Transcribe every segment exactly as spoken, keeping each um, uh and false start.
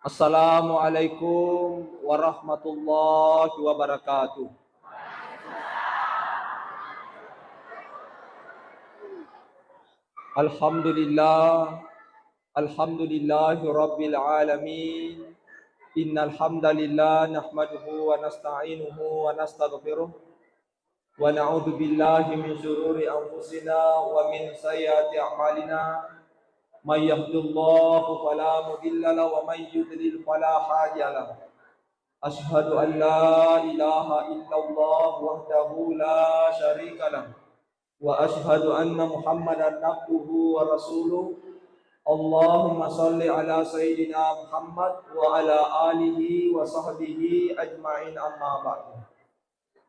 Assalamualaikum warahmatullahi wabarakatuh. Alhamdulillah, alhamdulillahi rabbil alamin. Innal hamdalillah nahmaduhu wa nasta'inuhu wa nastaghfiruh. ونعوذ بالله من شرور أنفسنا ومن سيئات أعمالنا. من يهد الله فلا مضل له ومن يضلل فلا هادي له. أشهد أن لا إله إلا الله وحده لا شريك له. وأشهد أن محمدا عبده ورسوله. اللهم صل على سيدنا محمد وعلى آله وصحبه أجمعين، أما بعد.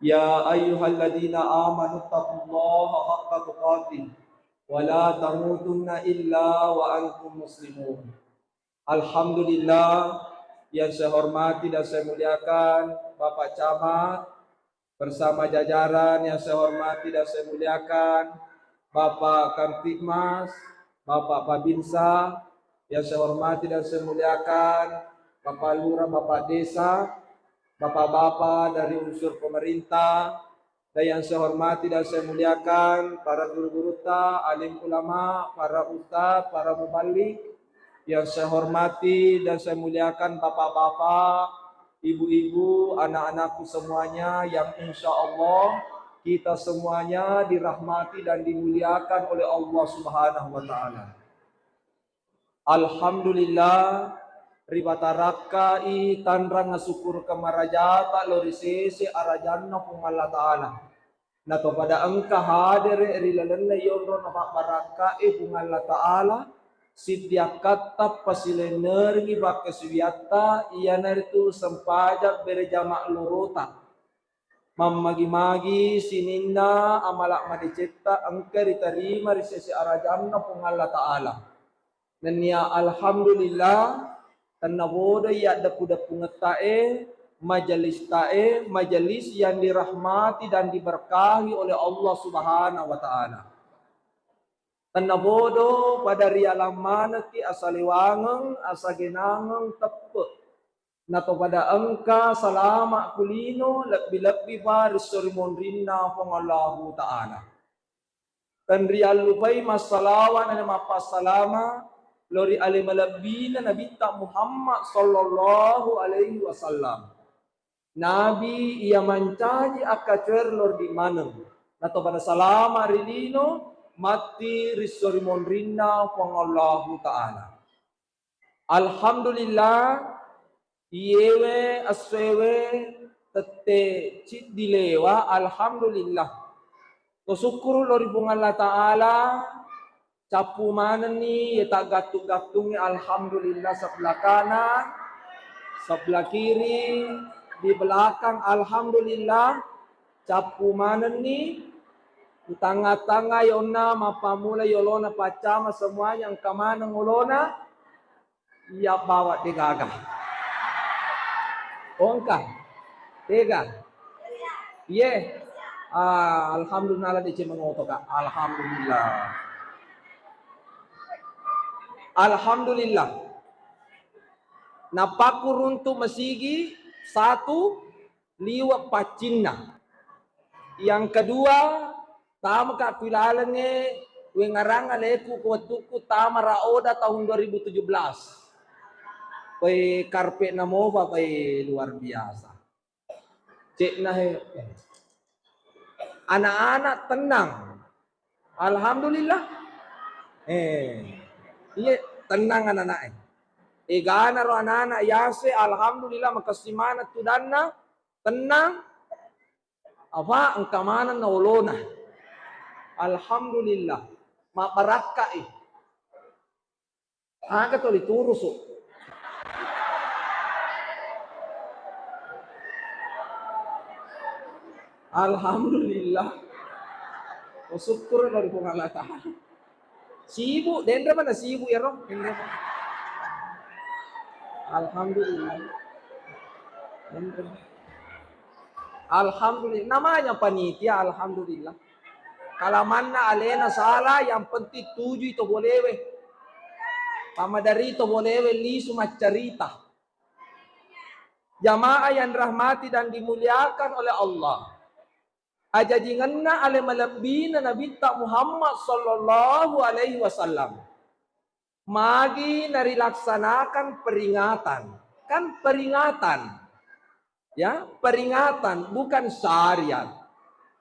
يا أيها الذين آمنوا اتقوا الله حق تقاته ولا تموتن إلا وأنتم مسلمون. Alhamdulillah, yang saya hormati dan saya muliakan Bapak Camat bersama jajaran, yang saya hormati dan saya muliakan Bapak Kamtibmas, Bapak Babinsa, yang saya hormati dan saya muliakan Bapak Lurah, Bapak Desa, Bapak-bapak dari unsur pemerintah, dan yang saya hormati dan saya muliakan para guru-guruta, alim ulama, para ustadz, para muballigh, yang saya hormati dan saya muliakan bapak-bapak, ibu-ibu, anak-anakku semuanya yang insya Allah kita semuanya dirahmati dan dimuliakan oleh Allah Subhanahu wa Ta'ala. Alhamdulillah, ripatarakkai tanrang asukkurukeng marajata lao ri sese arajanna Puang Allah Ta'ala. Natopada engka hadere ri lalenna yonrona pabbarakkae Puang Allah Ta'ala, siddiakkatta pasilennerengngi pakkasiwiatta, iyanaritu sempajang berejama lorota. Mammagi-magi sininna amala madecetta engka ritarima ri sese arajanna Puang Allah Ta'ala. Nennia alhamdulillah, tennabodo yaddeppu-deppungettae, majelistae, majelis yang dirahmati dan diberkahi oleh Allah Subhanahu wa Ta'ala. Tennabodo pada rialang manekki asalewangeng, asagenangeng teppe. Natopada engka salama kulino, lebbi-lebbi pa ri esso ri monrinna Puang Allahu Ta'ala. Tenriallupai massalawa na mappassalama lao ri ale malebbina Nabitta Muhammad sallallahu alaihi wasallam. Nabi iya mancaji akkacoer lao ri maneng. Natopada salama ri lino, matti ri esso ri monrinna Puang Allahu Ta'ala. Alhamdulillah, iyewe essoewe tette ciddi lewa, alhamdulillah. Tosukkuru lao ri Puang Allah Ta'ala, cappu manenni ye taggattung-gattungnge, alhamdulillah, sebelah kanan, sebelah kiri, di belakang, alhamdulillah, cappu manenni, di tanga-tanga yonna, mappammula yolona paccama, semuanya engka maneng olona, iya bawa degaga. Ongka. Tega. Iye. Ah, alhamdulillah, deceng mengoto, Kak. Alhamdulillah. Alhamdulillah. Napakku runtu masigi satu liwe' paccinna. Yang kedua, tamaka ku ilalengnge wengngarang aleku ku wettukku tamara oda tahun dua ribu tujuh belas. Pei karpet namopa, pei luar biasa. Cekna he. Anak-anak tenang. Alhamdulillah. Eh, iya, tenang anak-anak. Egana ro anak-anak yase, alhamdulillah, makessing maneng tudanna, tenang. Apa engka maneng na olona. Alhamdulillah. Mabbarakkai. Aga to diturusu. Alhamdulillah. Bersyukur dari Puang Allah Ta'ala. Sibuk, denre mana sibuk ya, Roh? Denre. Alhamdulillah. Denre. Alhamdulillah. Namanya panitia, alhamdulillah. Kalamanna alena salah, yang penting tujui to bolewe. Pamadarito bolewe lisu maccarita. Jamaah yang dirahmati dan dimuliakan oleh Allah. Ajajingenna ale malebbina Nabitta Muhammad sallallahu alaihi wasallam. Magi narilaksanakan peringatan. Kan peringatan. Ya, peringatan bukan syariat.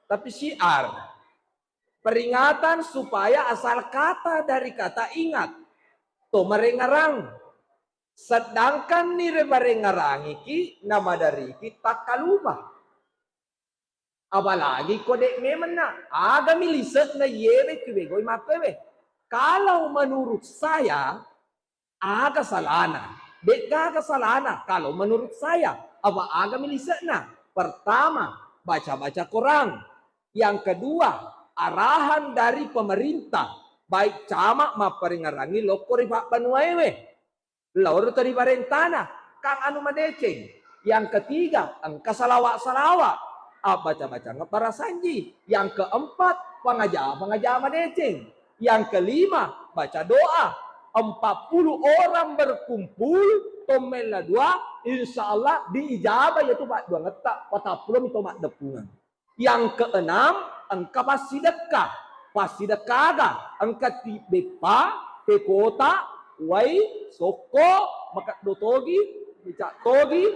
Tapi syiar. Peringatan supaya asal kata dari kata ingat. To marengarang. Sedangkan nire marengarangiki namadariki takkalupa. Apalagi ko de' memenna, agami lise'na yewe kibegoi makkewe. Kalau menurut saya, aga salana? De' gaga salana kalau menurut saya. Apa agami lise'na? Pertama, baca-baca Quran. Yang kedua, arahan dari pemerintah, baik camat mapparingarangi lokko ri pabbanuaewe. Laoro to ri parentana, kang anu madeceng. Yang ketiga, engka salawa-salawa. Abbaca-bacang barasanji. Yang keempat, pangaja-pangaja madeceng. Yang kelima, baca doa. Empat puluh orang berkumpul, tommella dua, insya Allah diijabah yaitu padduangetta, patappulo mi to maddeppungeng. Yang keenam, engka passidekka. Passidekka aga? Engka ti beppa, te kota, wai, sokko, makeddo togi, micak togi,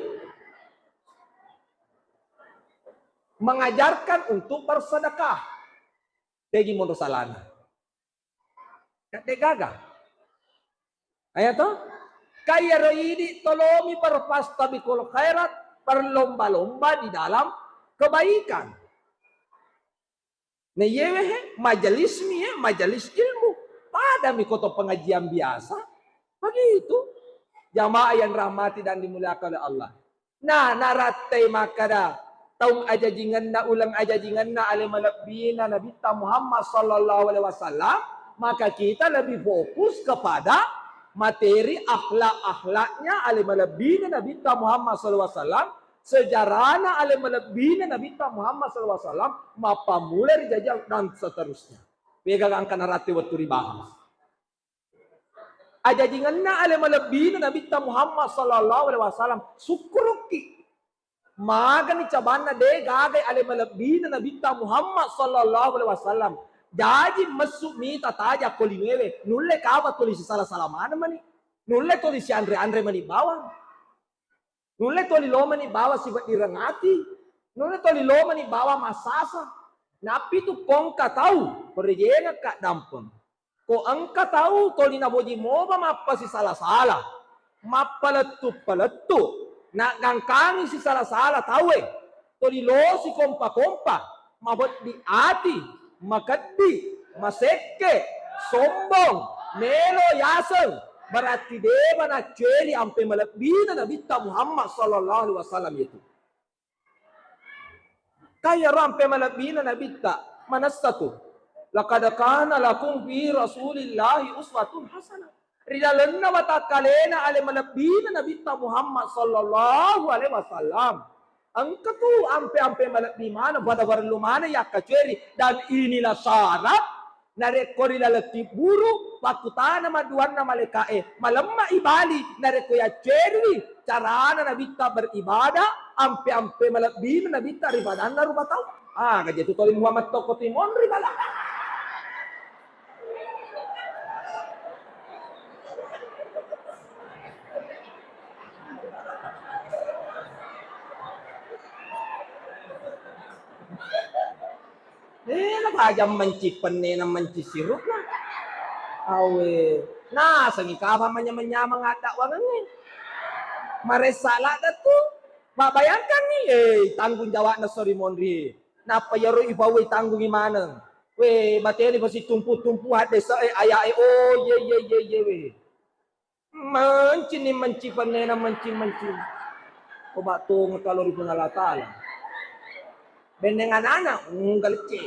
mengajarkan untuk bersedekah. Tegi monro salana. Kadde gaga. Aya to? Kaiyaro idi tolomi berfastabiqul khairat, berlomba-lomba di dalam kebaikan. Nah, yewe he, majelis mi he, majelis ilmu. Pada mi koto pengajian biasa. Begitu. Jamaah yang rahmati dan dimuliakan oleh Allah. Nah, narattai makkada taung ajajingenna, uleng ajajingenna ale malebbina Nabitta Muhammad sallallahu alaihi wasallam, maka kita lebih fokus kepada materi akhlak-akhlaknya ale malebbina Nabitta Muhammad sallallahu alaihi wasallam, sejarahna ale malebbina Nabitta Muhammad sallallahu alaihi wasallam, mappammula ri jaji dan seterusnya. Mega gangka narattai wettu ribahas. Ajajingenna ale malebbina Nabitta Muhammad sallallahu alaihi wasallam, sukkurukki. Magani cabanna de gagai ale malebbina Nabitta Muhammad sallallahu alaihi wasallam. Jaji messu mita taja ko linewe, nulle kapa tuli sisala-sala maneng mani. Nulle tuli sianre-anre mani bawang. Nulle toli lomani bawa sibedding rengati. Nulle toli lomani bawa massasa. Nappi tu ko engka tau, perejengekka dampeng. Ko engka tau toli naboji moba mappasisala-sala, mappalettu-palettu, naggangkangi sisala-sala tauwe, toli losi kompa-kompa, mabeddi ati, makeddi, masekke, sombong, melo yaseng, berarti deba naccueri ampe malebbina Nabitta Muhammad sallallahu alaihi wasallam itu. Kayaro ampe malebbina Nabitta manessa tu. Laqad kana lakum fi Rasulillahi uswatun hasanah. Ri lalenna watakkalena ale malebbina Nabitta Muhammad sallallahu alaihi wasallam. Engka tu ampe-ampe malebbi maneng, pada parellu maneng yakkacueri. Dan inilah syarat narekko ri laleng tibburu, pakkutana maduanna malaika'e, malemma ibali narekko yaccueri carana Nabitta beribadah, ampe-ampe malebbina Nabitta ri padanna rupa tau. Ah, gaje tu toli mua mettokko timonri bala. Eh, na bajang menci pennena menci sirupna. Awe, nasengi kapa manyameng-nyameng adda wangengnge. Maressa ladda tu. Mabayangkanni, eh, tanggung jawabna sori monri. Nappa iyaro ipauwe tanggungi maneng. We, bateni pasi tumpu-tumpu hadde se, eh, aya'e, oh, ye, ye, ye, ye, we. Mancini manci pannena manci-manci. Coba tong kalau ri Puang Allah Ta'ala. Benneng anana, mm, galecce.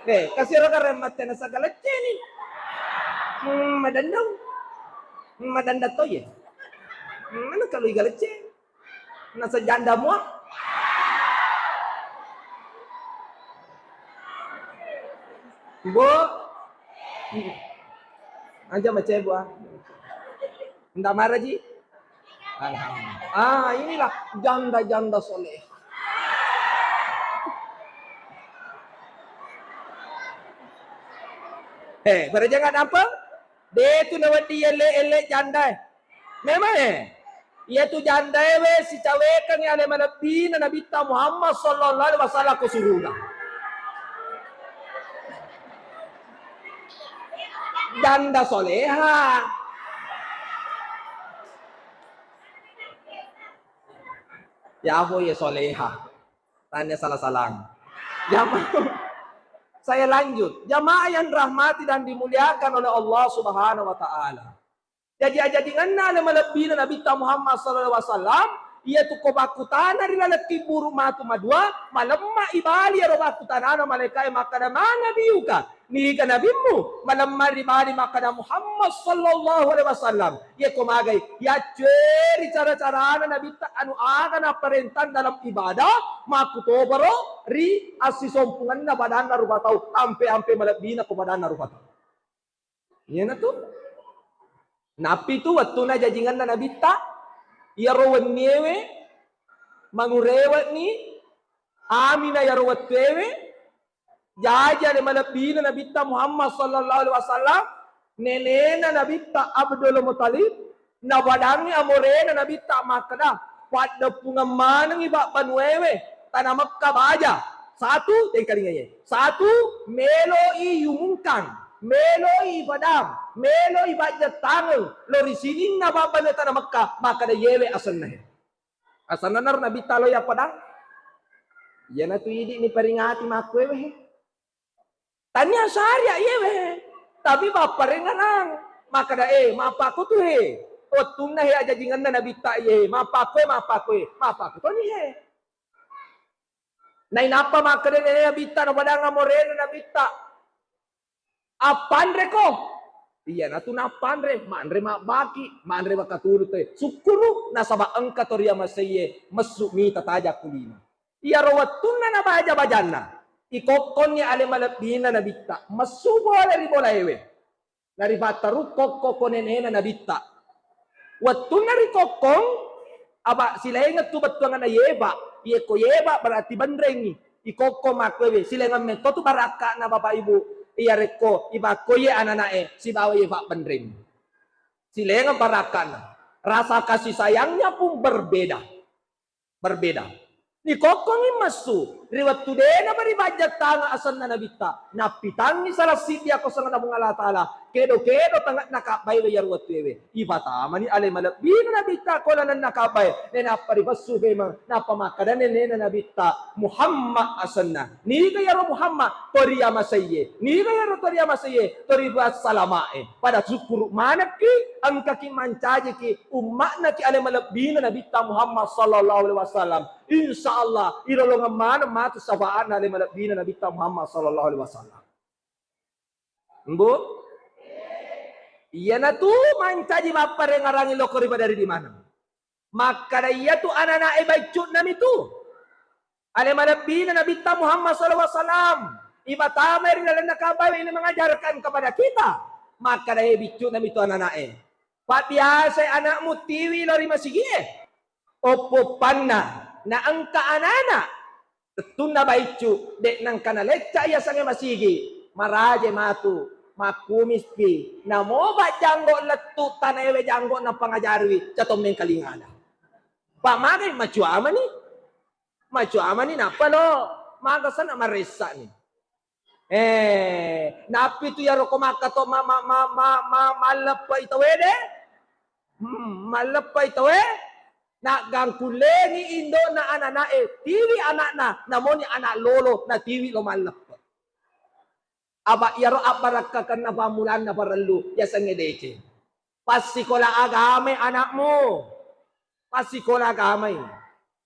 Eh, kasiro kare matte nasa galecce ni. Mm, madandau. Mm, madanda toye. Mm, mana kalau galecce? Nasa janda mua. Bo. Aja macebo, ah. Nda maraji? Alhamdulillah. Ah, inilah janda-janda soleh. Eh, pada jangan apa? De tu nawedding elle-elle janda. Memang, eh. Iyatu jandaewe sicawekengngi ale malebbina Nabitta Muhammad sallallahu alaihi wasallam ko suruga. Janda soleha. Yafo ye soleha. Tanya salah-salah. Jamaah. Saya lanjut. Jamaah yang dirahmati dan dimuliakan oleh Allah Subhanahu wa Ta'ala. Jaji ajajingenna ale malebbina Nabitta Muhammad sallallahu alaihi wasallam, iyatu ko bakkutana ri laleng kibburu matu madua, malemma ibali ero bakkutanana malaikae makkada, "Ma nabiyuka?" Niga nabimmu? Malemma ribali makkada, "Muhammad sallallahu alaihi wasallam." Iya ko magai, yaccueri cara-carana Nabitta anu aga naparentang dalam ibadah, makkutoparo ri assisompungenna badanna rupa tau, ampe-ampe malebbina ko badanna rupa tau. Iyanatu. Nappi tu wettuna jajingenna Nabitta, iyaro wenniewe mangurewe'ni Amina iyaro wettuewe, jaji ale malebbina Nabitta Muhammad sallallahu alaihi wasallam, nenena Nabitta Abdul Muttalib, nabadangngi amorena Nabitta makkeda, "Paddeppungeng manengngi babbanuewe tana Mekka baja." Satu, tengkalinga ye. Satu, meloi yumungkang, meloi ibadang, meloi bajjattangeng lo ri sininna babbanue tana Mekka, makkeda yewe asenna he. Asenna naro Nabitta lo yappadang. Iyanatu idi niperingati makkuewe he. Tania syariat yewe he. Tapi bapparengngerang. Makkeda, eh, mappakko tu he. Wettunna he ajajingenna Nabitta ye he. Mappakko e, mappakko e, mappakko toni he. Nainappa makkeda nene Nabitta, napadang amorena Nabitta, "Appanreko?" Iyanatu nappanre, manre mabbaki, manre makkatulu te. Sukkuru nasaba engka to riamaseiye, messu mita taja kulino. Iyaro wettunna nabaja-bajanna, ikokkonni ale malebbina Nabitta, messu pole ri bolaewe. Naripattaru kokko ko nenena Nabitta. Wettunna rikokkong, aba silaingeng tu bettuanganna yeba. Iye ko yeba berarti benrengngi. Ikokkong makkuewe, silaingeng metto tu barakka'na Bapak Ibu. Iyarekko ibakkoye anana'e sibawa ye pabbenreng. Silaingeng barakka'na. Rasa kasih sayangnya pun berbeda. Berbeda. Nikokkongi messu, ri wettu de nabari bajjattangeng asenna Nabitta, nappitangngi salah siddi akosanganna Puang Allah Ta'ala, kedo-kedo tange'na kabbaewe iyaro wettuewe. Ipatamani ale malebbina Nabitta ko lanenna kabbae, nenappa ripessu memeng, nappa makkeda nenena Nabitta, "Muhammad asenna." Niga iyaro Muhammad? To riamaseiye. Niga iyaro to riamaseiye? To riassalama'e. Pada sukkuru manekki, engkaki mancajiki umma'naki ale malebbina Nabitta Muhammad sallallahu alaihi wasallam. Insya Allah, ilolongeng maneng matu syafaatna ale malebbina Nabitta Muhammad sallallahu alaihi wasallam. Mbu? Iyanatu mancaji mapparengarangi loko ri padari di maneng. Makkada iyatu anana'e baiccu'nami tu. Ale malebbina Nabitta Muhammad sallallahu alaihi wasallam, ipatamai ri lalenna kabbae, ini mengajarkan kepada kita. Makkada e biccu'nami tu anana'e. Pabbiasai anakmu tiwi lao ri masigi'e. Oppo-oppanna, na engka anana, tettunna baiccu, de nengka nalecca yasengnge masigi, maraje matu, makkumispi, namoba janggo lettu tanaewe janggo napangajariwi, catong mengkalingada. Pak magai macuamani, macuamani nappa lo, maga sana maressani. Eh, nappi tu iyaro ko makkato ma-, ma-, ma-, ma-, ma-, malleppai tauwe de? Hmm, malleppai tauwe, naggangkullengi indo'na anana'e, tiwi ana'na, namoni ana' lolo, natiwi lo malleppe. Apa iyaro abbarakkakenna pammulanna parellu, yasengnge deceng. Passikola agamai ana'mu. Passikola agamai.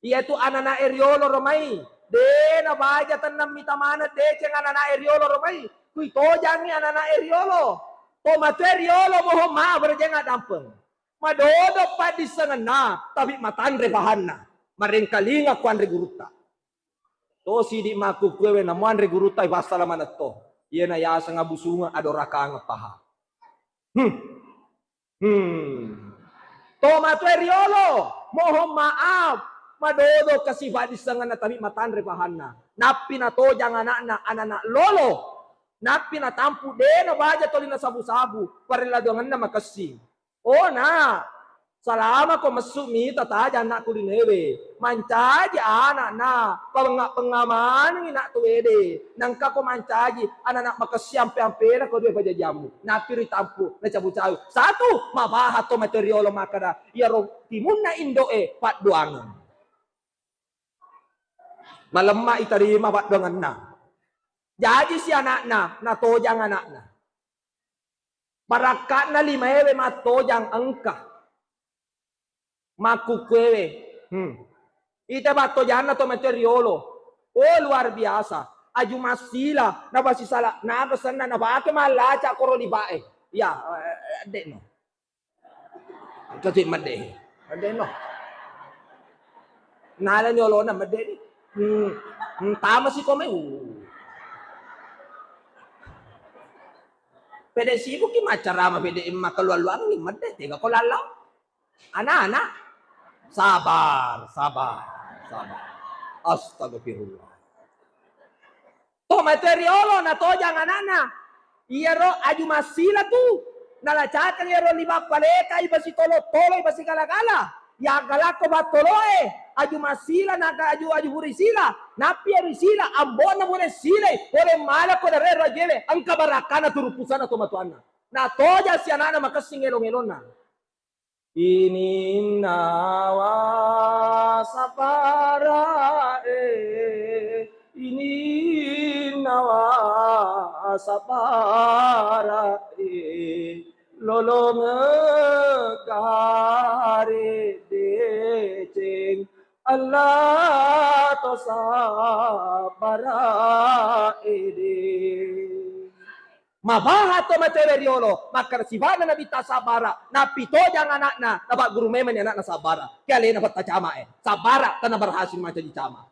Iyatu anana'e riolo romai. De nabaja tennang mita maneng deceng anana'e riolo romai. Kui tojangngi anana'e riolo. Tomatue riolo, mohon maaf, rejeng addampeng. Madodo paddissengenna, tapi matanre pahanna. Marengkalinga kuanre gurutta. To sidi makkukuewe namuanre gurutta ipassala manetto. Iyena yaseng abusungeng adorakangeng paha. Hmm. Hmm. Tomatoa riolo, mohon maaf, madodo kasi fadissengenna tabi matanre pahanna. Nappi natojang anakna, anana lolo. Nappi natampu, de nabaja toli nasabu-sabu, parella doangenna makessing. Oh, na, salamako messu mita taja anakku rinewe. Mancaji anakna, penga-, pengamanengi nak tuwede. Nangka ko mancaji anak-anak makessing ampe-ampena ko dua pajajiammu. Nappi ritampu, nacabu-cabu. Satu, mabaha to mate riolo makkeda, iyaro timunna indo'e paddoangeng. Malemma itarima paddoangenna. Jaji si anakna, natojang anakna. Barakka'na limaewe mattojang engka. Makkukkuewe. Hmm. Ita battojanna to mate riolo. Oh, luar biasa. Aju massila, napasisala, naga senna, napake mallaca koro lipa'e. Ya, eh, eh, de'no. Engka tu medde. Medde no. Nalani olona medde ni. Hmm. Hmm, tamasi komai. Uh. Pede sibuk ki maccarama pede makkaluang-luang ni medde tega ko lallau. Anak-anak, sabar, sabar, sabar. Astagfirullah. To mate riolo natojang anakna. Iyaro aju massila tu. Nalacakang iyaro lima paleka, ipasitolo-tolo, ipasigala-gala. Yaggalakko battoloe, aju massila, naga aju, aju puri sila. Nappi iyaro sila, ambona pole silai, pole malako darero ajewe, engka barakkana turu pusana to matuanna. Natojang si anakna makessing elong-elonna. Ininnawa sabara'e, ininnawa sabara'e, lolongeng gare deceng, Allah to sabara'e de. Mabaha to matewe riolo, makkeda sifa'na Nabitta sabbara, nappitojang ana'na, napagguru memeni ana'na sabbara. Ke alena pattacamae, sabbara, tena berhasil mancaji cama.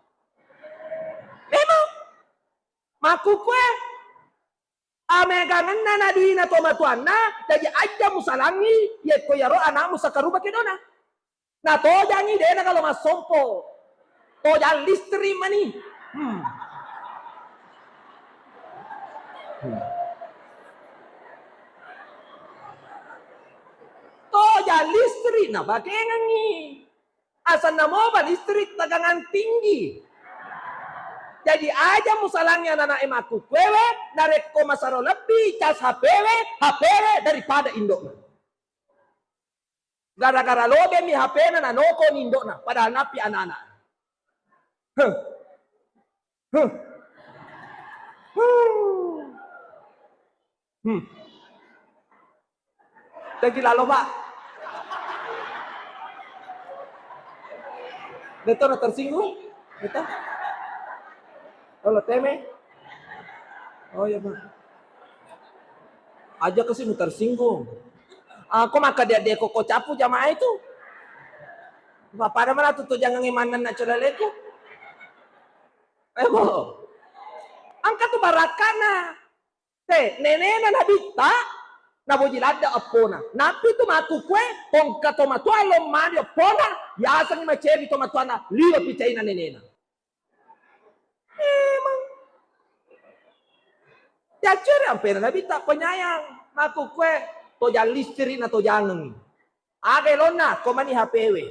Memang, makkukkue, amegangenna nadina tomatoanna, jaji ajja musalangi, yekko yaro ana'mu sakarupa kedona. Natojangi, de nagalo massompo. Tojang listrik mani. Hmm. Hmm. Tojang listrik napakengengi. Asanna moba listrik tegangan tinggi. Jadi aja musalangi anana'e makkukkuewe, narekko masaro lebbi cas H P-we, H P-we daripada indo'na. Gara-gara lobemi H P-na nanokoni indo'na, padahal nappi anana. Huh. Huh. Huh. Hmm. Tegi lalo, Pak. Betul tersinggung? Betul? Kalau teme? Oh iya, Pak. Aja ke sini tersinggung. Aku maka dia deko ko capu jamaah itu. Bapak ada mana tuh, tuh jangan imanan nak celaleku. Eh, bo. Angkat tuh barakana. Te, nenena Nabitta, naboji ladde eppona. Nappi tu makkukue, pongka tomatoa lo mani eppona, yasengi maceri tomatoana, liwe picaina nenena. Memang. Yacceri ampena Nabitta penyayang, makkukue, tojang listrik na tojangengi. Aga elonna? Ko mani H P-we.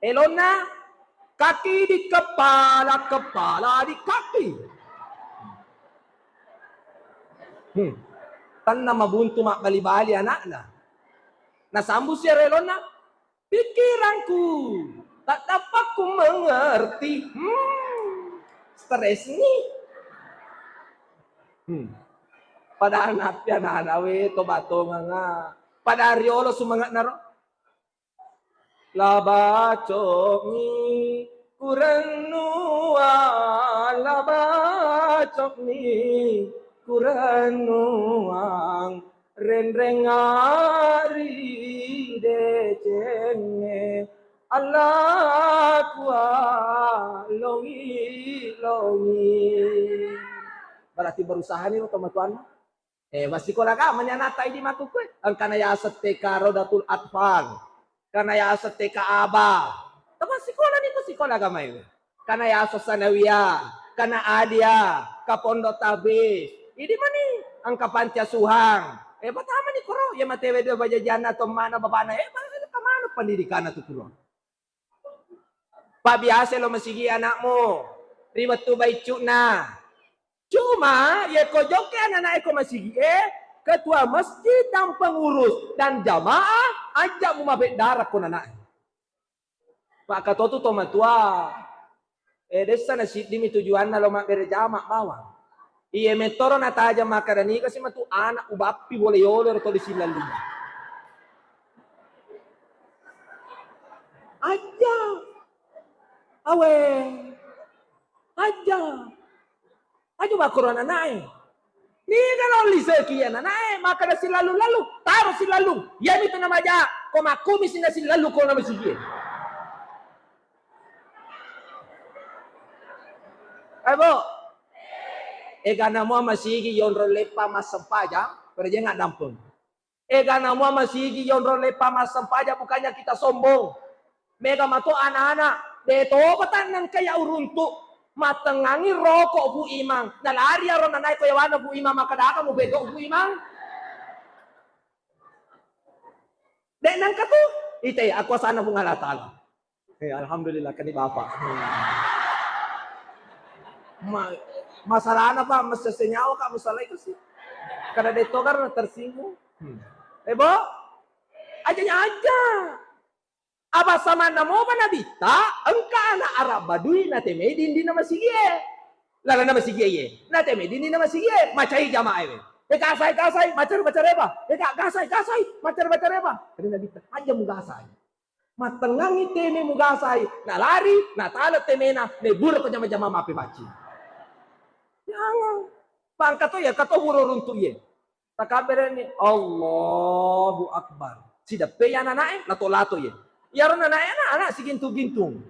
Elonna, kaki di kepala, kepala di kaki. Hmm. Tenna mabuntu mabbali-bali ana'na. Nasambu si ero elonna, pikiranku, tak dapat ku mengerti. Hmm. Stres nih. Hmm. Padahal nappi ana'na we to batonganga. Padahal riolo sumange'na ro. Labaco'mi kurennuang, labaco'mi kurennuang, renreng ari decengnge, Allah kualongi-longi. Berarti berusaha nih tomatoanna. Eh, massikola ka mani anatta idi makkukue. Engkana yaseng T K Rodatul Atfal. Kana yaseng T K Aba. Tempat sikola ni ku sikola agama ini. Kana yaseng Sanawiyah, kana Adia, ka Pondok Tabis. Idi mani engka panti asuhang. Eh, patama ni koro, ya matewe dua bajajanna to mana bapana. Eh, mana pendidikanna tu kuro. Pabiasa lo masigi anakmu ri wettu baiccu'na. Cuma yeko jokke anak-anak eko masigi e, ketua masjid dan pengurus dan jamaah aja mu mabedara ko anak. Pak katotu to matua. Eh, dessa na siddi mi tujuanna lo mabbere jama bawang. Iye metoro nataja makkada niga si matu anak ubappi bole yolo ro toli sillallu. Aja. Awe. Aja. Aja makkoro anak-anak e. Niga lo liseki anak-anak e, makkada sillallu-lallu, taro sillallu. Yami tu namaja, ko makkumi sinna sillallu ko nama sigi e. Ayo, Bu. Egana mua masigi yonro leppa massempajang, pada je ngaddampeng. Egana mua masigi yonro leppa massempajang, bukannya kita sombong. Mega mato anak-anak, de toba tannang kaya uruntu. Mattengangi roko Bu Imang. Nalari aro nanai ko yawana Bu Imang, makkadaka mu bego Bu Imang. De nangka tu, ite akuasana Puang Allah Taala. Eh, alhamdulillah, kani bapak. Ma-, masalahna, Pak, mesese nyawa, Kak, masalah itu sih. Karena detogar tersinggung. Hmm. Eh, Bo, aja aja. Apa samanna mopa nabitta, engka anak Arab Badui na temai dinding na masigi e. Lalana masigi e. Na temai dinding na masigi e. Macai jamaah e. Eh, kasai, kasai, macar, macar, apa? Eh, Kak, kasai, kasai, macar, macar, apa? Ada nabitta, aja mu kasai. Mattengangi teme mugasai, nalari, natala temena, nebbura ko jama-jama mappebacci. Jangan. Pangkato ya, kato buro runtu ye. Takabbereni, Allahu Akbar. Sideppe ya anak-anak e, lato-lato ye. Iyaro anak-anak e, anak-anak sigintung-gintung.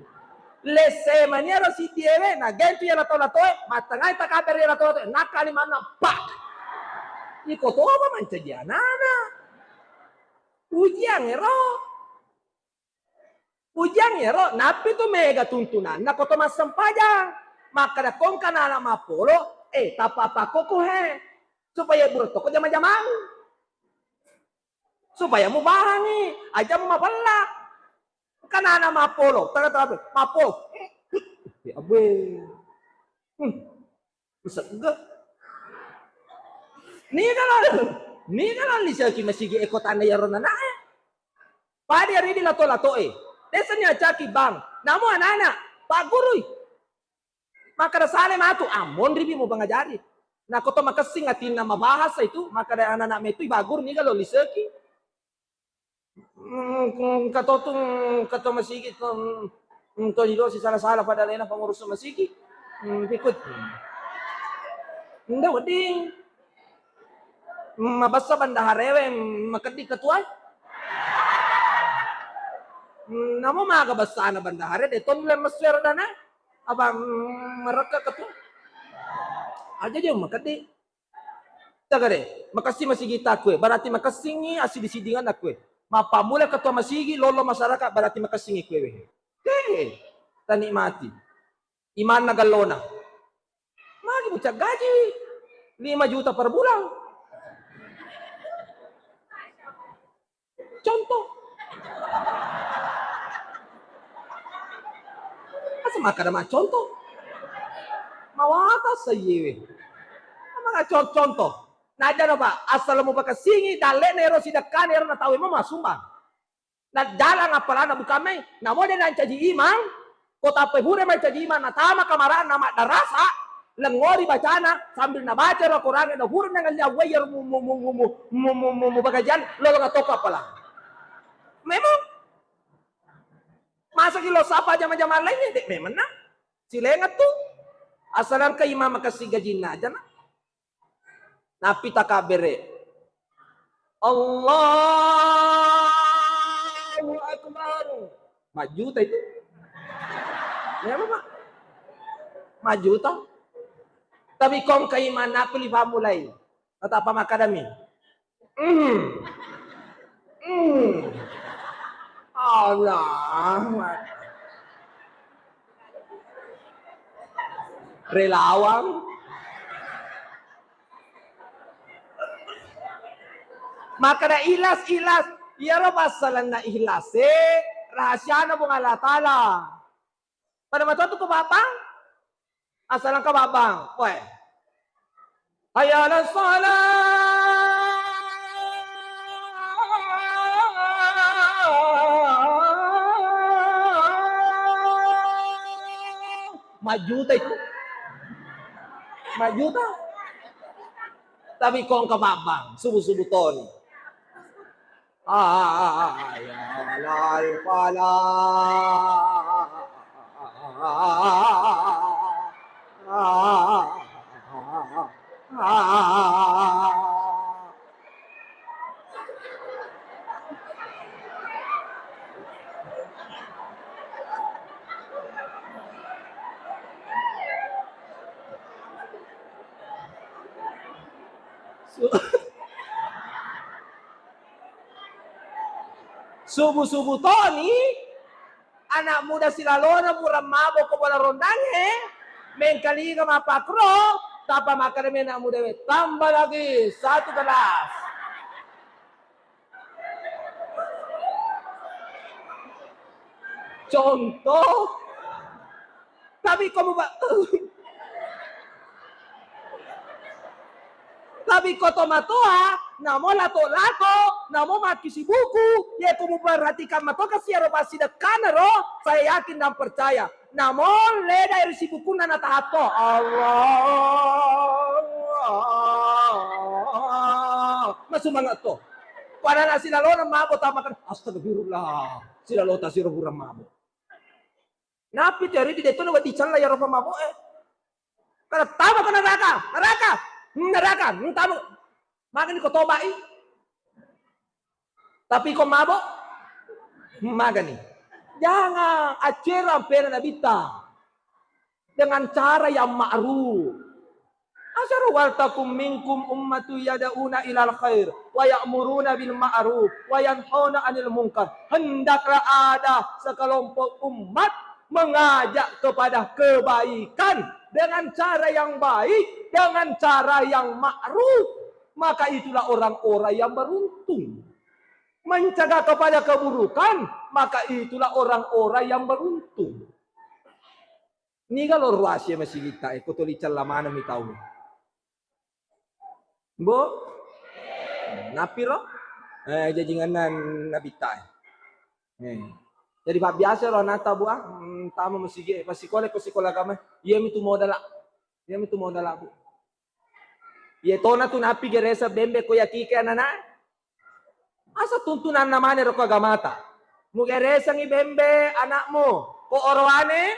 Lesse mani aro sidiewe, na gentu ya lato-lato e, mattengai takabbere lato-lato e, nakali manna, pak. Iko toba mancaji anak-anak. Ujian ero. Ujian ero, nappi tu mega tuntunanna ko to massempajang. Makkada kongka nala mappolo, eh, tappa pakkoko he. Supaya bura toko jama-jamang. Supaya mubahangi, aja mu mapella. Kan ana mappolo, tengah-tengah mappolo. Ya, abbe. Hmm. Usegge. Niga lo, niga lo liseki masigi e kotanna iyaro nanae. Padi aridi lato-latoe. Desani acaki bang. Namu anak-anak, paggurui. Makkada sale matu, ammonribi mu pangajari. Nako to makessing atinna mabahasa itu, makkada anak-anak metu ibagguru niga lo liseki. Mm, kato tu, mm, kato masigi tu, mm, to dilo si sala-sala pada lena pengurus masigi. Mm, ikut. Nda wedding. Mm, mabessa bendahara we, mm, makeddi ketua. Mm, namo maga bessana bendahara, de ton le meswer dana. Apa, mm, merekka ketua. Aja je makeddi. Tagare, makessing masigi takkue, berarti makessingi assiddi-siddinganna kue. Mappammula ketua masigi, lolo masyarakat, berarti makessingi kue. He, tanikmati. Imanna gallona. Magi bucak gaji? Lima juta per bulan. Contoh. Asa makkada ma contoh. Mawata sayewe. Maka con-, contoh. Najana, Pak, asal mupakessingi dalle'na ero sidekkana ero natawe mo masumbang. Najjalang appalana bukan mai. Namo de nancaji imang, Ko tappai fura mancaji imang, natama kamara'na maddarasa, lengngori bacana sambil nabaca ro Korangnge, na fura nangalli awwai iyaro mu, mu, mu, mu, mu, mu, mu, mu, mu bagajian, lolong atokko appala. Memang. Masaki lo sapa jama-jama lainnya, de, memang na. Silenga tu. Asal engka imang makessing gajinna aja na. Nappi takabbere. Allahu Akbar. Majjuta itu. Ya, Pak. Majjuta. Tapi kongka imang nappi li famulai. Natappa makkadami, "Mm. Mm. Allah." Relawang. Makkada ikhlas, ikhlas. Iyaro passalenna ikhlas e, rahasiana Puang Allah Taala. Pada matotu ko babbang? Assaleng ka babbang. Weh. Hayya 'alas shalah. Majjuta itu. Majjuta. Tapi ko engka babbang, subuh-subuh toni. Hayya 'alal falah. Su-, subuh-subuh toni, anak muda silalona burang mabo ko bola rondangnge, mengkalinga mappakkuro, tappa makkadami anak muda we, "Tambah lagi satu gelas." Contoh. Tapi ko muba-, tapi ko tomatoa, namo lato-lato, namo makkisibuku, ye ko muperhatikan matoka siaro passidekkana ro, saya yakin dan percaya. Namo ledai ri sibukunna natahatto. Allah. Masumanga to. Ko anana silalona mabo tamakan, "Astagfirullah. Silalota siro burang mabo." Napi teori di detto nawedding cella iyaro pamabo e. Kada tama ke neraka, neraka, neraka, tama. Magani ko tobai. Tapi ko mabo, magani. Jangan, acero ampena Nabitta dengan cara yang ma'ruf. Asaro, "Waltakum minkum ummatu yad'una ilal khair wa ya'muruna bil ma'ruf wa yanhauna 'anil munkar." Hendaklah ada sekelompok umat mengajak kepada kebaikan dengan cara yang baik, dengan cara yang ma'ruf. Maka itulah orang-orang yang beruntung. Mencegah kepada keburukan, maka itulah orang-orang yang beruntung. Niga lo ruasie masigitta e, ko toli cella maneng mi tau. Mbo? Napiro? Eh, jajinganna Nabitta e. Eh. Jadi pabbiasa ro anata, Bu, ah, mm, tama masigi, masikola ko sikola agama. Iya mitu modala. Iya mitu modala, Bu. Iya tona tu napi geresa bembe ko yatike anana. Asa tuntunanna mane ro ko agamata. Mugeresangi bembe anakmu ko oroane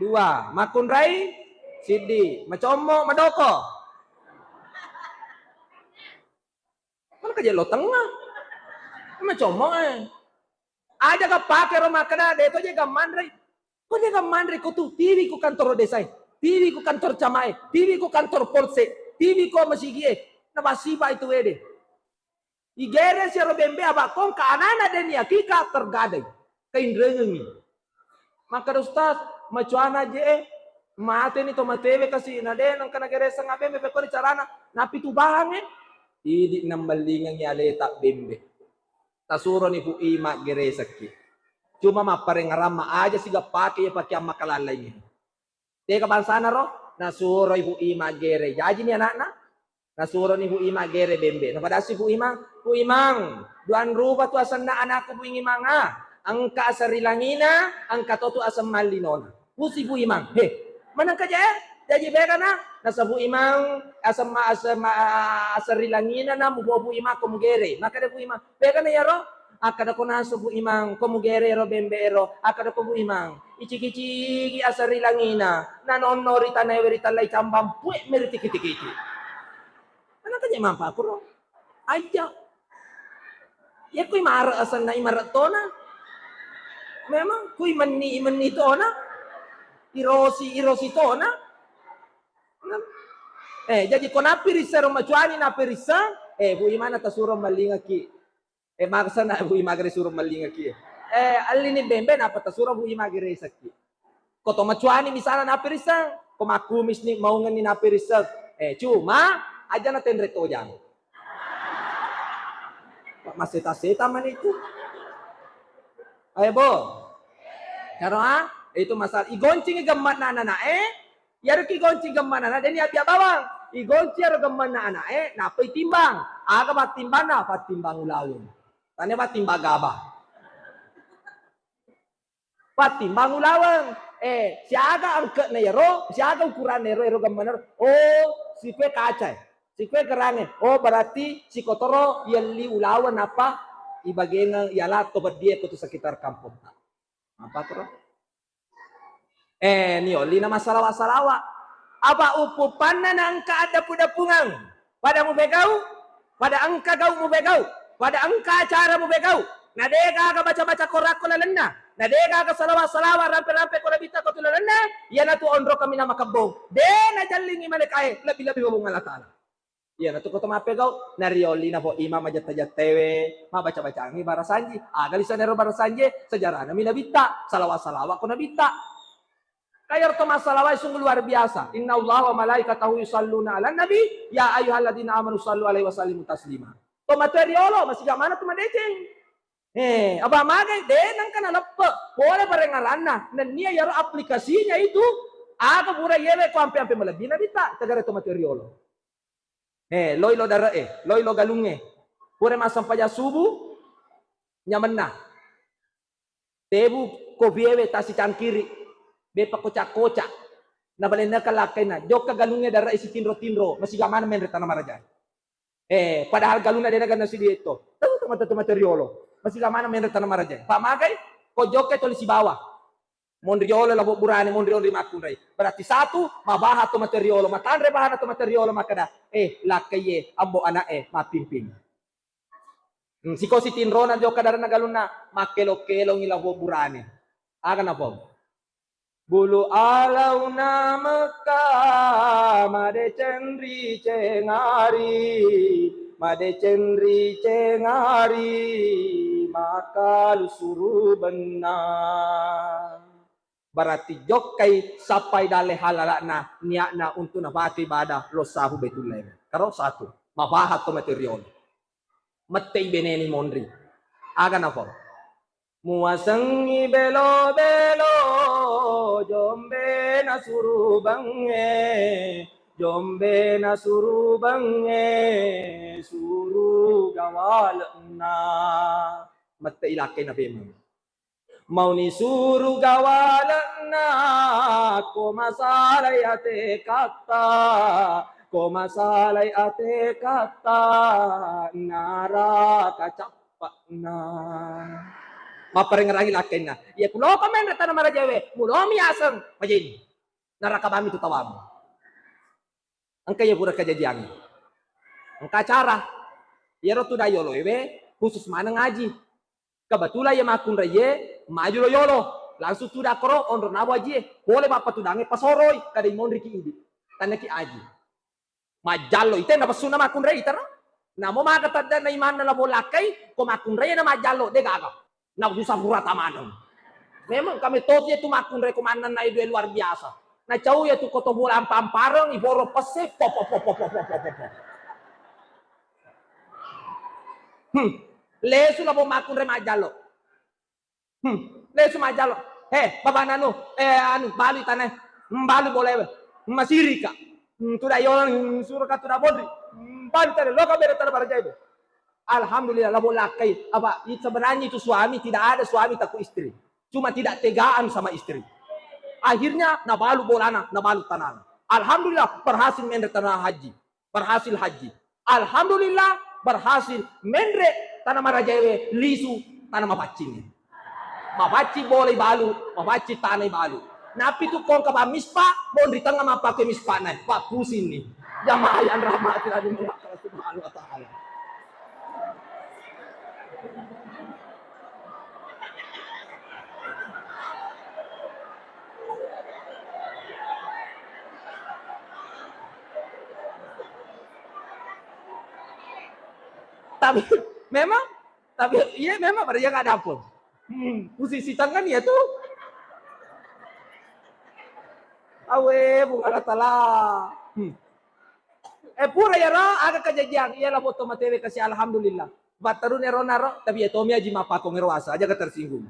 dua, makkunrai siddi, macommo, madoko. Mana kaje lo tengah. Macommo e. Aja ga pake ro makkeda, de to je ga manre. Ko de ga manre ko tu, tiwi ko kantor desa e, tiwi ko kantor cama e, tiwi ko kantor polsek, tiwi ko masigi e. Na basiba itu wede. Igere siaro bembe abakko engka anana de niakika tergadai. Kainrengengi. Makkeda Ustaz, macuana je e, mateni to matewe kasi na de nengka nagereseng abembe pekkoni carana, napi tu bahang e. Idi nammellingengi aleta bembe. Tasuroni Pu Ima geresekki. Cuma mapparengngerang ma aja siga pake iya pakeang makalallaingnge. Tega bangsana ro? Nasuroi Pu Ima gere. Jajini anakna. Nasuroni Pu Ima gere bembe. Napadassi Pu Imang, "Pu Imang, duang rupa tu asenna anakku Pu Imang a. Engka aseng ri langina, engka to tu aseng mallinona." Pusi Pu Imang, "He, manengka je? Jaji pegana?" Nasa Pu Imang, "Aseng ma-, aseng ma-, aseng ri langina na mupo Pu Imang ko mugere." Makkeda Pu Imang, "Pegana iyaro?" Akkadako nasu Pu Imang, "Ko mugere ero bembe ero." Akkadako Pu Imang, "Iciki-ciki aseng ri langina, nanonno ri tanae we ritellai cambang pue meri tiki-tikiki." Manengka je mampa kuro. Aja. Iya kui mare asenna i mare tona. Memang kui menni i menni tona. Irosi irosi tona. Nah. Eh, jaji ko nappi risseng ro macuani nappi risseng, eh, Bu Imana tasuro mallingaki. Eh, maksana Bu Imagere suro mallingaki. Eh, allini bembe napa tasuro Bu Imagere sakki. Ko to macuani misalna nappi risseng, ko makkumis ni maungenni nappi risseng. Eh, cuma aja na tenre tojang. Maseta-seta mani itu. Ayo, Bo. Karo, ah, itu masalah. Igoncingi gemmakna anak-anak, eh. Iyaro ki gonci gemmanana, deni abbiak bawang. Igonci iyaro gemmanna ana'e, nappa itimbang. Aga pattimbangna? Pattimbang ulaweng. Tania pattimbang gaba. Pattimbang ulaweng. Eh, siaga angke'na iyaro, siaga ukuranna iyaro, iyaro gemmanna iyaro. Oh, sikue kacae. Sikue kerange. Oh, berarti sikotoro yelli ulaweng nappa ibagengeng iyala to beddie ko tu sekitar kampotta. Apa terus? Eh, ni ollina massalawa-salawa. Apa upuppanna naengka addapu-dapungang? Pada mubegau, pada engka gau mubegau, pada engka acara mubegau. Na degaga baca-baca korakko lalenna, na degaga salawa-salawa rampe-rampe ko nabitta ko tu lalenna, iyanatu onro kaminang makebbong. De najallingi malekae, lebbi-lebbi babung Allah Ta'ala. Iyanatu ko to mappegau, nariolli napo imang majetta-jettaewe, mabbaca-bacangi barasanji. Aga lisanna ero barasanjie? Sejarahna mi nabitta, salawa-salawa ko nabitta. Kayar to massalawai sungguh luar biasa. Inna Allah wa malaikatahu yusalluna ala nabi, ya ayyuhalladzina amanu sallu alaihi wa sallimu taslima. To matoe riolo, masiga mana tu madeceng. Eh, apa magai? De nengka naleppe. Pole parengaranna. Nennia yaro aplikasinya itu, aga pura yewe ko ampe-ampe malebbi nabitta, tegare to matoe riolo. Eh, loi lo dare'e, loi lo galungnge. Pura massempajang subuh, nyamenna. Tebu kopiewe tasicangkiri, beppa kocak-kocak. Nabalenneka lakkainna, jokka galungnge dare'e sitinro-tinro, masiga maneng menre tana marajae. Eh, padahal galunna dena ganna sidietto. Tau tomata-tomata riolo, masiga maneng menre tana marajae. Pamagai, ko jokka toli sibawa. Monri yolo labo burane, monri onri makkunrai. Berarti satu, mabaha to matoa riolo, matanre bahana to matoa riolo, makkeda, eh, lakkaiye, ambo ana'e, mappimping. Hmm, siko sitinrona jokka dare'na galunna, makkelo-kelongi labo burane. Aga napau? Bulu alauna Mekka, madeceng ri cengari, madeceng ri cengari, makalu suru benna. Berarti jokkai sappai dalle halala'na niatna untuk napake ibadah lo sahu Baitullahi. Karo satu, mabaha to matoa riolo. Mettei beneni monri. Aga napau? Muasengngi belo-belo, jombe nasuru bengnge, jombe nasuru bengnge, suru gawale'na. Mettei lakkai napemeng. Mauni suru gawale'na, ko masalai ate katta, ko masalai ate katta, naraka cappa'na. Mapparengngerangi lakkainna. Iya kuloko menre tana marajaewe, mulomi aseng, majeni. Naraka bami tu tawamu. Engka iya pura kejadian. Engka acara. Iyaro tudang yoloewe khusus maneng ngaji. Kebetulan iya makkunraiye maju lo yolo, langsung tudang koro onro nawa ajie, pole mappatudangnge pasoroi, kada imonriki idi, tannaki aji. Majjallo ite napessunna makkunrai itaro. Namo maga taddanna imanna labo lakkai, ko makkunrai na majjallo, de gaga. Na susah purata maneng. Memang kami toti itu makkunrai ko mannennai dua luar biasa. Na cau ya tu koto bola ampa-ampareng, iboro pesse, pop, pop, pop. Hmm. Lesu labo makkunrai majjallo. Hmm. Lesu majjallo. He, baba nanu, eh, anu, balu tane. Hmm, balu bola. Masirika. Hmm, tuda yolang, hmm, suruh ka tuda bodri. Hmm, balu tane, loka bere tane barajai. Alhamdulillah, labo lakkai. Apa, sebenarnya itu suami, tidak ada suami takut istri. Cuma tidak tegaan sama istri. Akhirnya, nabalu bolana, nabalu tanana. Alhamdulillah, berhasil menre tanah haji. Berhasil haji. Alhamdulillah, berhasil menre tana marajaewe lisu tana mapaccing. Mapaccing bolai balu, mapaccing tanai balu. Napi tu kongka pa mispa, bonri tengnga mappake mispa nai. Pak pusing ni. Jamaah yang rahmati Allah Subhanahu wa Ta'ala. Tapi memang, tapi iya memang pada iya kada apa. Hmm, posisi tangan iya tu. Awe, Puang Allah Taala. Hmm. Eh, pura iyaro aga kajajiang, iya labo to matewe kasi alhamdulillah. Batteruni ero naro, tapi iya tomi aji mappakongero asa, aja ga tersinggung.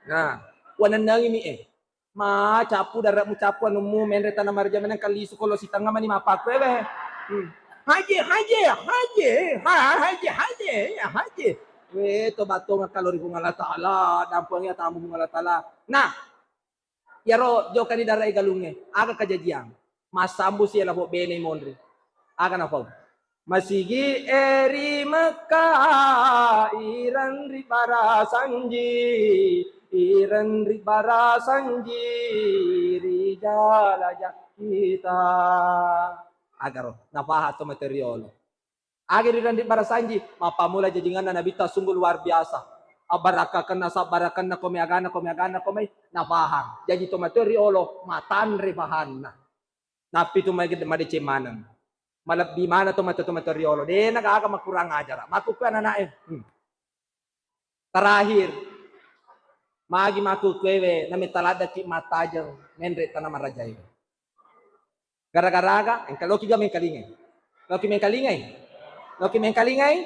Nah, wanennengi mi eh. Ma, cappu dare'mu, cappu anummu, menre tana marja meneng kalisu kolo sitengnga mani mappakku ewe. Hmm. Haji, haji, haji, ha, haji, haji, ya haji. We, to battonga kalo ri Puang Allah Taala, dampuangi atamu Puang Allah Taala. Nah, iyaro jokani dare'e galungnge, aga kajajiang? Massambu si labo bene monri. Aga napau? Masigi e ri Mekka, ireng ri barasanji, ireng ri barasanji, ri jalaja kita. Agaro, napahang to mate riolo. Aga ri randi barasanji, mappammula jajinganna Nabitta sungguh luar biasa. Abbarakkakenna, sabbarakenna, komai aganna, komai aganna, komai napahang. Jaji to mate riolo, matanre pahanna. Nappi tu mage-, madeceng maneng. Malebbi maneng to mate, to mate riolo. De na gaga makurang ajara. Makkukue anana'e. Hmm. Terakhir, magi makkukuewe na metta laddeki mattajeng menre tana marajae. Gara-gara aga, engka loki ga mengkalingai. Loki mengkalingai? Loki mengkalingai?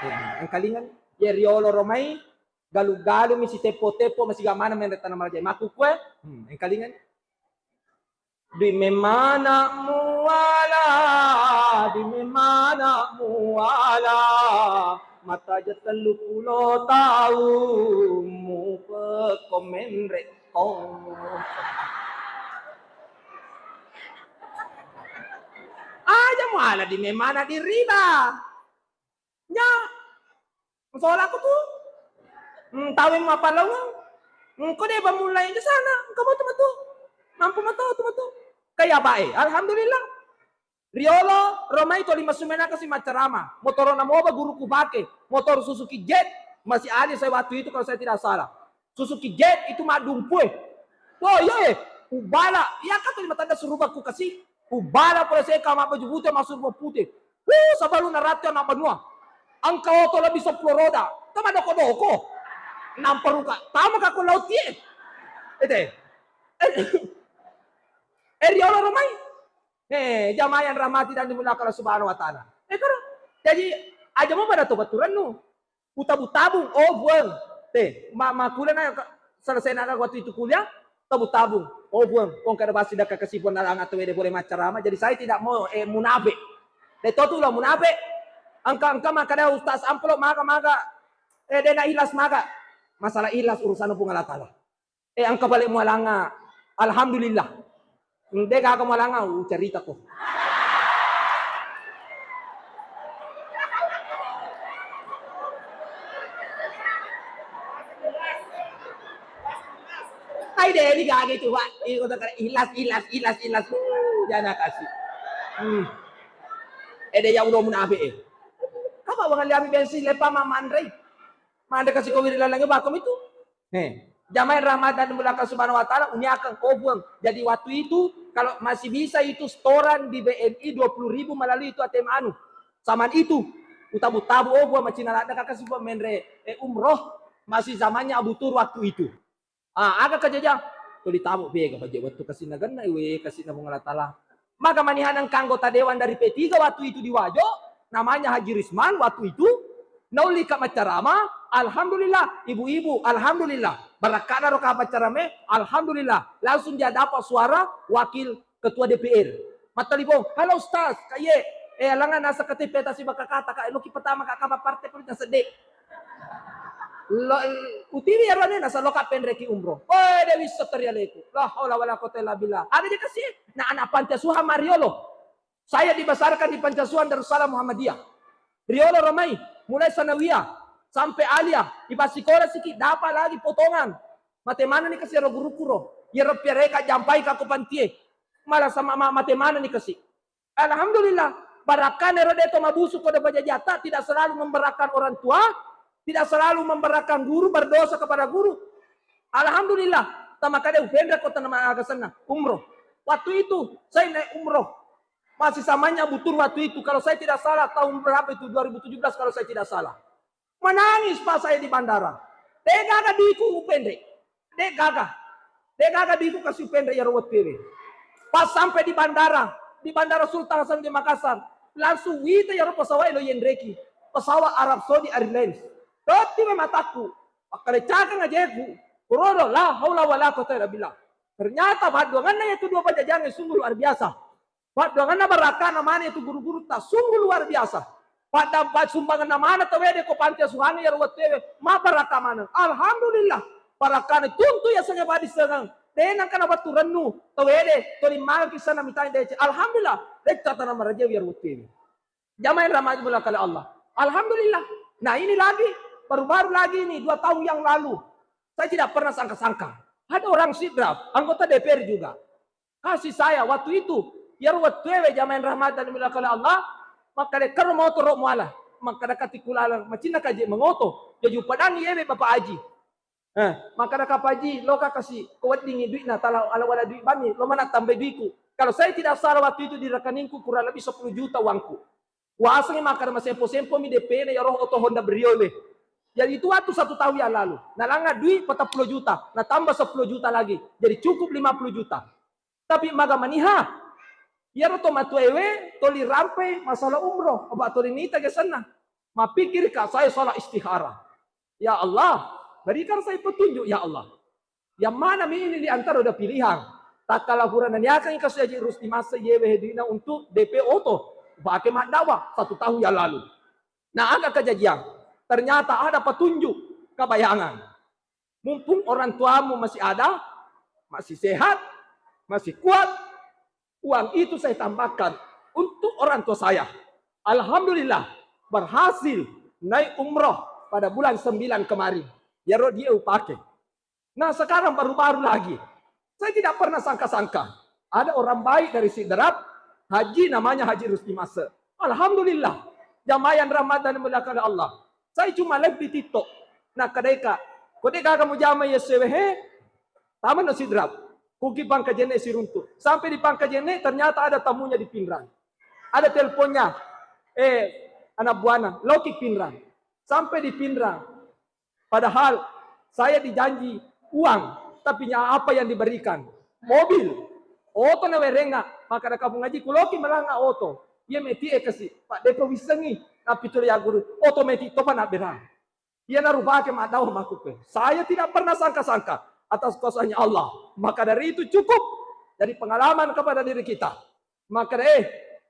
Eh, engkalingai. Ye riolo romai, galu-galu mi siteppo-teppo masiga maneng menre tana marajae. Makkukue, hmm, engkalingai. Di memana muala, di memana muala, mataja tellu pulo taung mupekko menre kong. Aja muala di memana di riba. Nya, masolako tu. Hmm, taweng mapalaung. Hmm, ko de ba mulai di sana. Engka mo tu matu. Mampu matu tu matu. Kaya bae. Alhamdulillah. Riolo, romai to lima sumenaka si maccarama. Motoro namoba guruku pake. Motor Suzuki Jet. Masih ada saya waktu itu kalau saya tidak salah. Suzuki Jet itu maddumpue. Wah, iya eh. Ubala, iya kan tuli matanda suruba ku kasi. Ubala pole seka ma baju pute ma suruba pute. Wuh, sabalu narati anak banua. Engka oto lebih sepuluh roda. Tama doko-doko. Nampa ruka. Tama ka ko laut ye. Ete. Eh, riolo romai. Eh, jamaah yang rahmati dan dimuliakan Allah Subhanahu wa Ta'ala. Eh, karo. Jadi, aja mau pada tobat turannu. Utabu-tabung, oh Puang. Te, ma-, makkulana ka-, selesai naga waktu itu kuliah, tabu-tabung. Oh Puang, kong kada basi daka kasipuan dalam atau wede boleh maccarama. Jadi saya tidak mau, eh, munafik. De to tu lo munafik. Engka, engka makkada ustaz amplop maga, maga. Eh, de na ikhlas maga. Masalah ikhlas urusan Puang Allah Taala. Eh, engka bale mualanga. Alhamdulillah. De gaga mualanga, ucaritako. Hai de, ini gaga itu, Pak. Ini kota kare, ikhlas, ikhlas, ikhlas, ikhlas. Uh, jana kasih. Hmm. Eh, de ya udah munafik, eh. Apa wangali ami bensin lepa ma manre. Manre kasih kau wiri lalang bako itu. He, jamaah rahmat dan dimuliakan Subhanahu wa Ta'ala, uniakan, oh Puang. Jadi waktu itu, kalau masih bisa itu setoran di B N I dua puluh ribu melalui itu A T M anu. Zaman itu, utabu-tabu, oh Puang, macina ladda kaka si Puang menre, eh, umroh, masih zamannya Abu Tur waktu itu. Ah, aga kejadian? Tuli tabu bega baje waktu kasih naganna, iwe kasih na Puang Allah Ta'ala. Maka manihanang anggota dewan dari P tiga waktu itu di Wajo, namanya Haji Risman waktu itu, naulika maccarama, alhamdulillah, ibu-ibu, alhamdulillah, barakkana roka maccarame, alhamdulillah, langsung dia dapat suara wakil ketua D P R. Mattelepon, "Halo Ustaz, kaye, eh, alangan nasa K T P tasi bakakata, ka, loki pertama ka, kaba partai politik sedde." Lo, utiwi ero ne, nasa loka penreki umroh. Woi, Dewi Setri aleku. La haula wala quwata illa billah. Ada dikasih, na anak panti asuhan mariolo. Saya dibesarkan di panti asuhan Darussalam Muhammadiyah. Riolo romai, mulai sanawiyah sampai aliyah, ipassikola siki, dapat lagi potongan. Mate mana ni kasi ero guruku ro. Iyaro piareka jampai ka ko pantie. Malah sama ma-, mate mana ni kasi. Alhamdulillah, barakkana ero de to mabusu ko de pajajiatta, tidak selalu memberatkan orang tua, tidak selalu memberatkan guru, berdosa kepada guru. Alhamdulillah, tamakada upenra ko tanama agasanna, umroh. Waktu itu, saya naik umroh. Masih samanya butur waktu itu, kalau saya tidak salah tahun berapa itu, dua ribu tujuh belas kalau saya tidak salah. Menangis pas saya di bandara. De' gaga duiku upenre. De' gaga. De' gaga duiku kasi upenre iyaro wettuewe. Pas sampai di bandara, di Bandara Sultan Hasanuddin Makassar, langsung wita iyaro pesawat lo yenreki. Pesawat Arab Saudi Airlines. Totti mataku. Pakkalecakang ajeku. Kurodo, la haula wala quwwata illa billah. Ternyata padduanganna itu dua pajajiang sungguh luar biasa. Paddoanganna barakkana maneng itu guru-gurutta, sungguh luar biasa. Padda-, pa-, sumbanganna maneng tawede ko panti asuhang iyaro wettuewe, mabbarakka maneng. Alhamdulillah, barakkana tuntu yasengnge badisengeng. De' nengka nabattu rennu, tawede, toli mangki sana mitai dece. Alhamdulillah, lecca tana marajewi iyaro wettuewe. Jamaah yang rahmati mula kali Allah. Alhamdulillah. Nah, ini lagi, baru-baru lagi ini, dua tahun yang lalu. Saya tidak pernah sangka-sangka. Ada orang Sidrap, anggota D P R juga. Kasih saya waktu itu, iyaro wettuewe jamaah yang rahmati dan dimuliakan oleh Allah, makkeda kero motoro muala, makkeda katiku laleng macinna kaje mengoto, jadi upadangi yewe Bapak Haji. Eh, makkeda Kak Haji, loka kasi ko weddingi duitna, tala ala wala duit bami, lo mana tambai duiku. Kalau saya tidak salah waktu itu di rekeningku kurang lebih sepuluh juta uangku. Kuasengi makkeda masempo-sempomi D P-na iyaro oto Honda Brio we. Jadi itu waktu satu tahun yang lalu. Nalanga duit patappulo juta, natambah sepuluh juta lagi. Jadi cukup lima puluh juta. Tapi maga maniha, iyaro to matuaewe toli rampe masalah umroh, apa toli nita gesenna. Mappikirka saya salat istikharah. Ya Allah, berikan saya petunjuk ya Allah. Yang mana mi ini di antara dua pilihan? Takkala pura naniakangi kasu Haji Rusdi Massa yewe duitna untuk D P oto, pake maddawa satu tahun yang lalu. Nah, aga kejadian? Ternyata ada petunjuk kebayangan. Mumpung orang tuamu masih ada, masih sehat, masih kuat, uang itu saya tambahkan untuk orang tua saya. Alhamdulillah, berhasil naik umroh pada bulan sembilan kemarin. Iyaro dia upake. Nah, sekarang baru-baru lagi. Saya tidak pernah sangka-sangka. Ada orang baik dari Sidrap, Haji namanya Haji Rusdi Masa. Alhamdulillah. Jamaah yang rahmat dan dimuliakan Allah. Saya cuma live di TikTok. Nah, kadaika, ko de gaga mujama ya sewehe, taman no Sidrap. Kuki Pangkajene siruntu. Sampai di Pangkajene, ternyata ada tamunya di Pinrang. Ada teleponnya, eh, anak buahnya, loki Pinrang. Sampai di Pinrang. Padahal saya dijanji uang, tapi nya-, apa yang diberikan? Mobil, oto na werenga, maka ada kampung ngaji kuloki melanga oto. Iya meti e kasi, Pak, depa wissengi, tapi tu ya guru, oto meti topa na berang. Iya narubake madau makupe. Saya tidak pernah sangka-sangka atas kuasanya Allah. Maka dari itu cukup jadi pengalaman kepada diri kita. Makkeda, eh,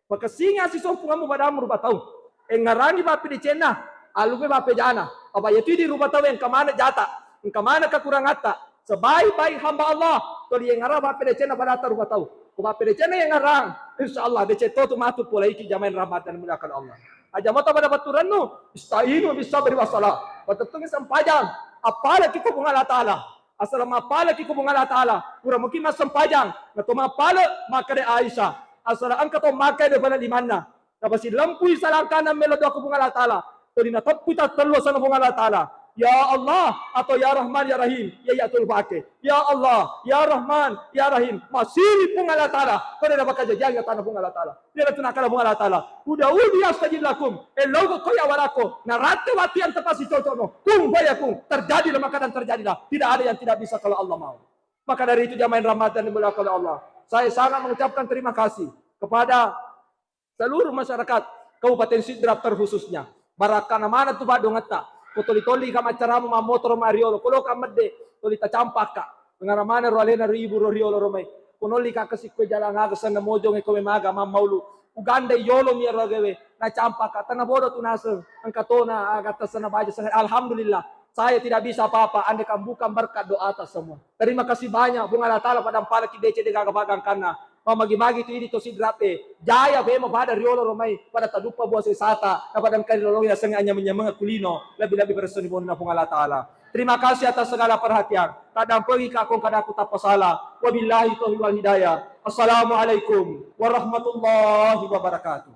pakessinga sisompungammu badamu rupa tau. Engngarangi bappedecenna, allupe bappejana. Apa yatu di rupa tau engka maneng jata, engka maneng kekurangatta. Sebaik-baik hamba Allah, tuli engngarang bappedecenna padatta rupa tau. Ko bappedecenna engngarang, insya Allah deceng totu matu polaiki jamain rahmat dan dimuliakan Allah. Aja mata pada baturannu, istainu bis sabri was salah. Patettungi sempajang, apalagi ko Puang Allah Ta'ala. Asala mappaleki ko Puang Allah Ta'ala, pura muki massempajang, nato mappale makkeda Aisyah. Asala engka to makkai de pale limanna. Napasi lempui salangkana melo doa ko Puang Allah Ta'ala. Tuli nateppui tattellu asenna Puang Allah Ta'ala. Ya Allah, atau ya Rahman, ya Rahim, ya, ya tulu pake. Ya Allah, ya Rahman, ya Rahim, masiri Puang Allah Ta'ala. Kode na bakal jajiang ya tanah Puang Allah Ta'ala. Iyana tu nakkeda Puang Allah Ta'ala, "Ud'uni astajib lakum." Eh, lao ko ya warako, naratte wati yang tepat si cocokno. Kun fayakun, terjadilah maka dan terjadilah. Tidak ada yang tidak bisa kalau Allah mau. Maka dari itu jamaah rahmat dan dimuliakan oleh Allah, saya sangat mengucapkan terima kasih kepada seluruh masyarakat Kabupaten Sidrap terkhususnya. Barakkana mana tu padongetta. Ko toli-toli ka maccaramu mammotoro mariolo, ko lo ka medde, toli tacampaka. Ngara maneng ro alena ro ibu ro riolo ro mai. Ko nolli ka kasi ko jalang aga senna mojong e ko memaga mammaulu. Ugandai yolo mi ro agawe. Nacampaka tana bodo tu naseng. Engka tona aga tassana baja senna. Alhamdulillah. Saya tidak bisa apa-apa. Andai kan bukan berkat doa atas semua. Terima kasih banyak. Bunga Allah Ta'ala pada mpalaki dece de gaga pagangkanna. Mamagi-magi tu idi to Sidrap e. Jaya bemo pada riolo ro mai. Pada taduppa buah sesata. Na pada engka ri lolongnya senga nyameng-nyameng kulino. Lebih-lebih berseni bonna Bunga Allah Ta'ala. Terima kasih atas segala perhatian. Taddampengika ko engka daku tappa sala. Wabillahi taufiq wal hidayah. Assalamualaikum warahmatullahi wabarakatuh.